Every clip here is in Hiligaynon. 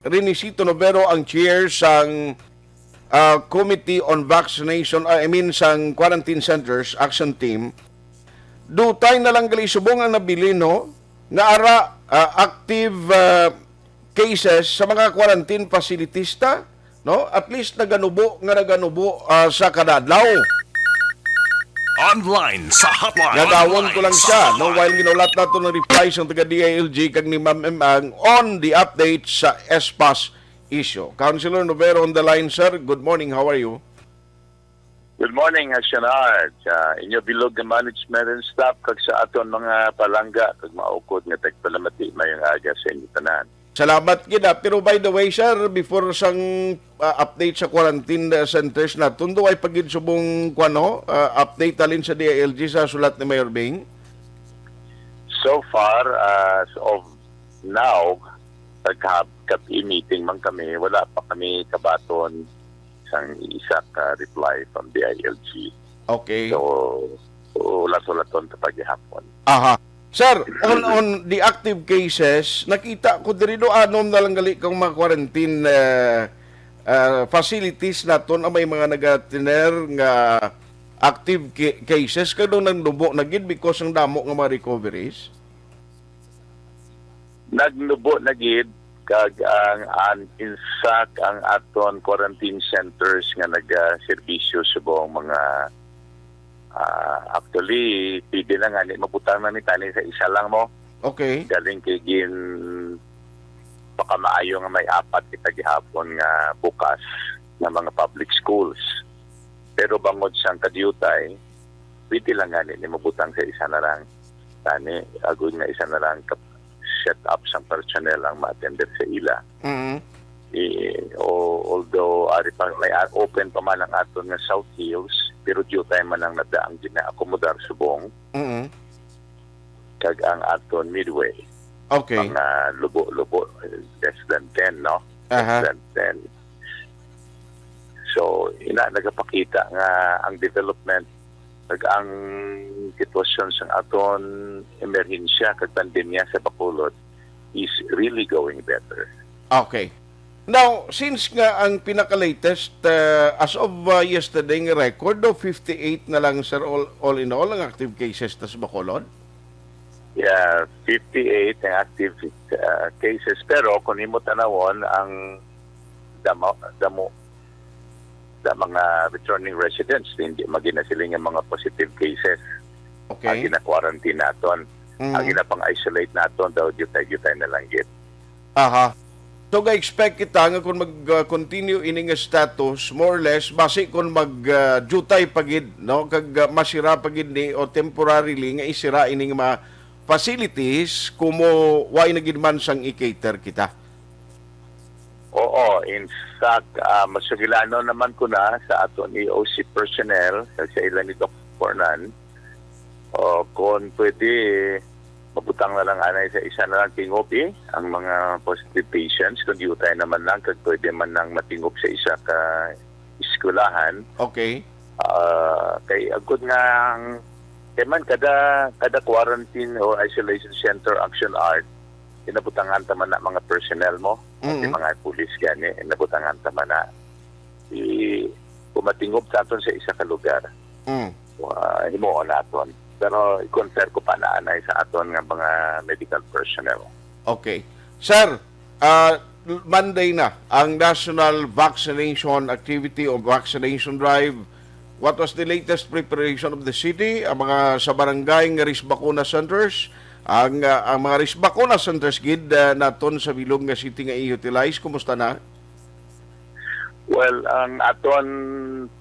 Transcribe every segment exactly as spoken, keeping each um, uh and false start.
Renisito Novero ang chair sang, ah, Committee on Vaccination, ah, I mean, sang Quarantine Centers Action Team. Dutay na lang gali subong ang nabilin, no, nga ara, ah, active, ah, cases sa mga quarantine facilities ta, no? At least naganubo nga naganubo, ah, sa kada adlaw. Online sa hotline. Nadawon ko lang siya, no, while ginulat nato ng reply sa taga D I L G kag ni Ma'am M Ang on the update sa S PAS issue. Councilor Novero on the line, sir. Good morning. How are you? Good morning, Ashanard. Sa inyo bilog nga management and staff kag sa aton mga palangga kag maukod nga tagpalamati, mayong aga sa inyo tanan. Salamat gid, ah. Pero by the way, sir, before sang, ah, update sa quarantine, ah, centers naton, duay pa gid subong, kuwan, no, ah, update halin sa D I L G sa sulat ni Mayor Bing? So far, as of now, pagka meeting man kami, wala pa kami kabaton sang isa ka reply from D I L G. Okay. So, ulat-ulaton ta pa gihapon. Aha. Sir, on, on the active cases, nakita ko diri do anom na lang gali kang mga quarantine, eh, eh, facilities naton ang may mga nagatiner nga active ca- cases, kay daw nagnubo na gid because ang damo nga mga recoveries. Nagnubo na gid, kag ang, ang insak ang aton quarantine centers nga nagaserbisyo subong mga, ah, actually, pwede na nga ni mabutang na ni tani sa isa lang mo. Okay. Galing kay gin pakamaayo nga may apat kita gihapon nga bukas na mga public schools. Pero bangod sang kadiyutay, pwede lang gani ni mabutang sa isa na lang. Tani, agod nga isa na lang ka set up sang personnel ang ma-attender sa ila. Mm. Eh, o, although ari pa may a- open pa man ang aton nga South Hills, pero diyutay man ang nadaang gina-accommodar subong Mm. kag ang aton Midway. Okay. Mga lubo-lubo, eh, less than ten, no? Aha. Less than ten. So, ina nagapakita nga ang development kag ang sitwasyon sa aton emerhensya kag pandemya sa Bacolod is really going better. Okay. Now, since nga ang pinaka-latest, uh, as of, uh, yesterday nga record, do fifty-eight na lang, sir, all, all in all, ang active cases ta sa Bacolod? Yeah, fifty-eight ang active, uh, cases. Pero kung imo tanawon, ang damo, damo sa mga returning residents, hindi magina sila nga mga positive cases. Ang Okay. gina-quarantine naton, Mm. ang ginapang-isolate naton daw, diyutay-diyutay na lang gid. Aha. So, ga-expect kita nga kung mag-continue ini nga status, more or less, basi kung mag-jutay pa gid, no? Kag, uh, masira pa gid ni o temporarily nga isira ini nga mga facilities, kumo wa na gid man sang i-cater kita. Oo, in fact, ah, masugilano naman ko na sa aton E O C personnel, sa ila ni Doc Fornan. O, kung pwede, mabutang na lang anay sa isa na lang tingob, eh, ang mga positive patients, kung diyutay naman lang, kag pwede man lang matingob sa isa ka eskwelahan. Okay. Ah, kay agud nga ang, kay man kada, kada quarantine o isolation center, Action Art, inabutangan ta man na mga personnel mo, Mm. mga pulis gani, inabutangan ta man na. I, kumatingob sa aton sa isa ka lugar, Mm. ah, himuon naton. Pero i-confer ko pa na anay sa aton nga mga medical personnel. Okay. Sir, uh, Monday na ang National Vaccination Activity o Vaccination Drive. What was the latest preparation of the city? Ang mga sa barangay nga risk bakuna centers, ang, uh, ang mga risk bakuna centers gid, uh, naton sa bilog nga city nga i-utilize, kumusta na? Well, ang aton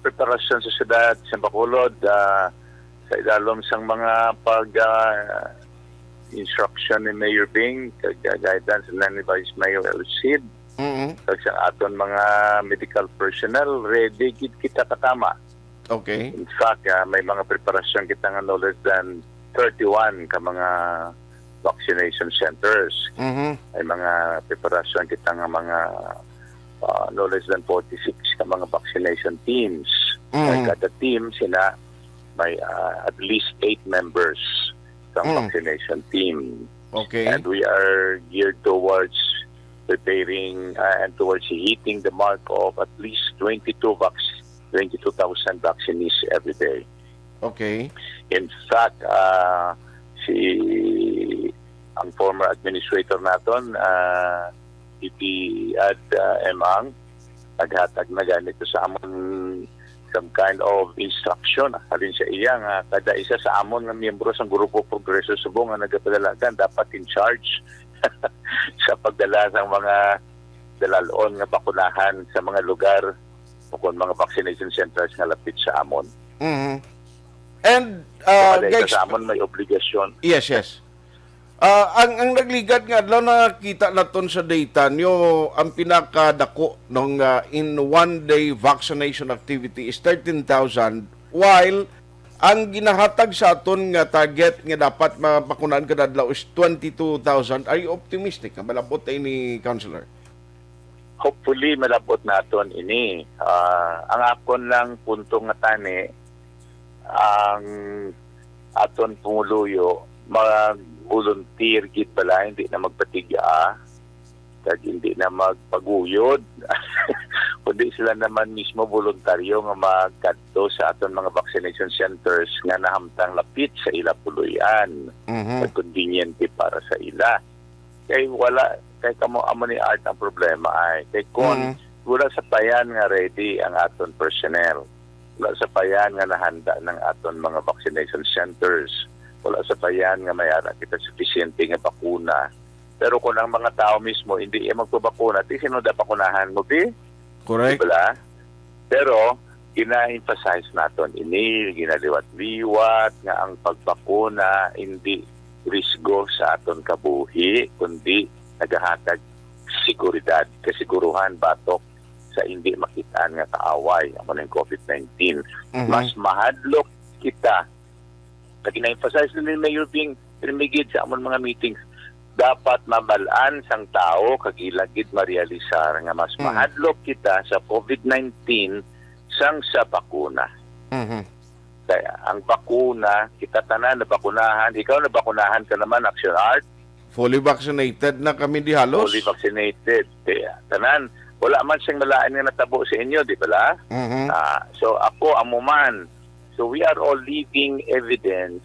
preparasyon sa siyudad sa Bacolod, ah, sa idalom sang mga pag, ah, instruction ni Mayor Bing, kag, ah, guidance na ni Vice Mayor El Cid, Mm. kag sa aton mga medical personnel, ready gid kita katama. Okay. In fact, ah, may mga preparasyon kita nga no less than thirty-one ka mga vaccination centers. Mhm. May mga preparasyon kita nga mga, ah, no less than forty-six ka mga vaccination teams. Mhm. May kada team sila may, ah, at least eight members sa Mm. vaccination team. Okay. And we are geared towards preparing, uh, and towards hitting the mark of at least twenty-two vac-, twenty-two thousand vaccinees every day. Okay. In fact, uh, si ang former administrator naton, uh, P P Ad uh, Emang, naghatag na ganito sa amon some kind of instruction halin sa iya nga kada isa sa amon nga miyembro sang Grupo Progreso Subo nga nagapadalagan dapat in charge sa pagdala sang mga dalal-on nga bakunahan sa mga lugar o kon mga vaccination centers nga lapit sa amon. Mhm. And uh, Kada guys, isa sa amon may obligasyon. Yes, yes. Ah, ang ang nagligad nga adlaw, nakita naton sa data nyo ang pinakadako nung ah, in one day vaccination activity is thirteen thousand, while ang ginahatag sa aton nga target nga dapat mabakunahan kada adlaw is twenty-two thousand. Are you optimistic nga malabot ini, Councilor? Hopefully malabot naton ini. Ah, ang akon lang punto nga tani, ang aton pumuluyo mag-volunteer gid bala, hindi na magpatiga kag hindi na magpaguyod. Kundi sila naman mismo voluntaryo nga magkadto sa aton mga vaccination centers nga nahamtang lapit sa ila puloy-an, Mhm. kag convenient para sa ila. Kay wala, kay kamo amo ni Art ang problema ay kay kon Mm. wala sa payan nga ready ang aton personnel, wala sa payan nga nahanda ng aton mga vaccination centers, wala sa payan nga may ara kita sufisyente nga bakuna. Pero kung ang mga tao mismo hindi iya magpabakuna, ti sino da bakunahan mo, bi? Correct. Diba? Pero gina-emphasize naton ini, ginaliwat-liwat nga ang pagbakuna hindi risgo sa aton kabuhi, kundi nagahatag seguridad, kasiguruhan batok sa hindi makitaan nga kaaway, amo ning COVID nineteen. Mhm. Mas mahadlok kita. Kag gina-emphasize ni Mayor Bing, pirmi gid sa amon mga meetings, dapat mabal-an sang tawo kag ila gid marealisar nga mas Mm. mahadlok kita sa COVID nineteen sang sa bakuna. Mhm. Kaya ang bakuna, kita tanan nabakunahan, ikaw nabakunahan ka naman, Action Art, Fully vaccinated na kami di halos. fully vaccinated. Kaya tanan, wala man sing malain nga natabo sa inyo, di bala? Mhm. Ah, so ako, amo man. So we are all living evidence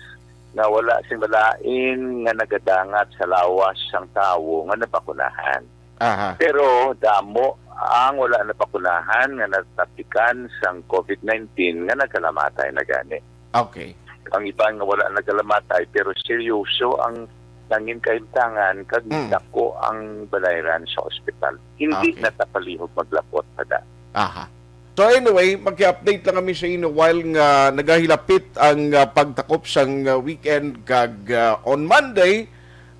nga wala sing malain nga nagadangat sa lawas sang tawo nga nabakunahan. Aha. Pero damo ang wala nabakunahan nga natapikan sang COVID nineteen nga nagkalamatay na gani. Okay. Ang iban nga wala nagkalamatay pero seryoso ang nangin kahimtangan kag Mm. dako ang balayran sa ospital. Hindi Okay. na ta palihog maglapot pa da. Aha. So anyway, magki-update lang kami sa inyo while nga nagahilapit ang ah, pagtakop sang ah, weekend kag ah, on Monday,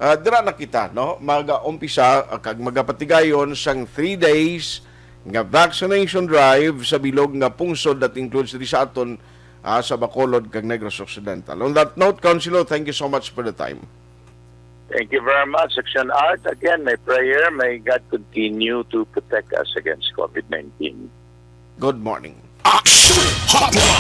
ah, dira na kita, no? Mag-umpisa ah, kag magapatigayon sang three days nga vaccination drive sa bilog nga pungsod that includes diri sa aton ah, sa Bacolod kag Negros Occidental. On that note, Councilor, thank you so much for the time. Thank you very much, Action Art. Again, my prayer, may God continue to protect us against COVID nineteen. Good morning. Action Hotline.